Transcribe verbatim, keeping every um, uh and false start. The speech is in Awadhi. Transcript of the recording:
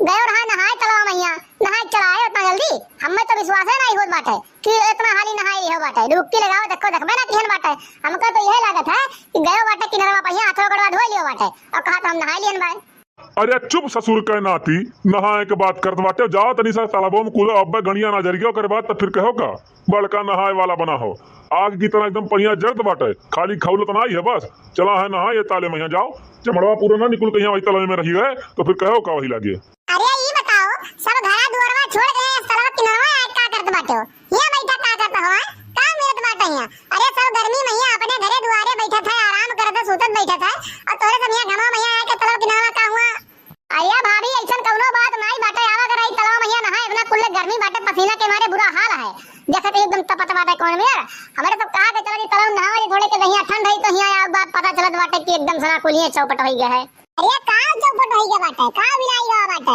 गयो रहा नहाए तलवा महिया, नहाए चला आए उतना जल्दी। हमें तो विश्वास है नहीं होत बाटे कि इतना हाली नहाए लिहो बाटे। डुबकी लगाओ, देखो, देखबे ना किहन बाटे। हमका तो यह लागत है कि गयो बाटे किनरवा पहिया, हाथों गोड़वा धोए लियो बाटे और कहा तो हम नहाए लिहन बाए। अरे चुप ससुर के नाती, नहाए के बात करत बाटे। जाओ तनी सा तालाबो में कूदो, अब्बे गणिया ना जरिगे, ओकरे बाद तो फिर कहो का। बड़का नहाए वाला बना हो, आग की तरह एकदम पहिया जरत बाटे, खाली खौलत ना ही है बस। चला है नहाए ये ताले महिया, जाओ। चमड़वा पूरा ना निकुल कहिया वही तलवे में रही गए तो फिर कहो का वही लागे। अरे ई बताओ, सब घरा दुआरवा छोड़ के तलवा किनरवा आए का करत बाटे हो? हियाँ बैठा का करत हो, हैं? का मिलत बाटे हियाँ? अरे सब गर्मी महिया अपने घरे दुआरे बैठत है, आराम करत है, सूतत बैठत है, और तोरे सब हियाँ घमा महिया आए के तलवा किनरवा का हुआ? अरे भाभी, ऐसन कौनो बात नाई बाटे, आवा करा ई तलवा महिया नहाए, इतना कुल्ले गर्मी बाटे, पसीना के मारे बुरा हाल है। देखत ही एकदम तपत बाटे कौन मेर। हमरे तो कहा के चला जी तलवा नहावा जी, थोड़े के दहिया ठंड है तो हियाँ आग बात पता चलत बाटे कि एकदम सना कुलिये चौपट होई गए है। अरे का चौपट होई गए बाटे, का बिनाई गवा बाटे?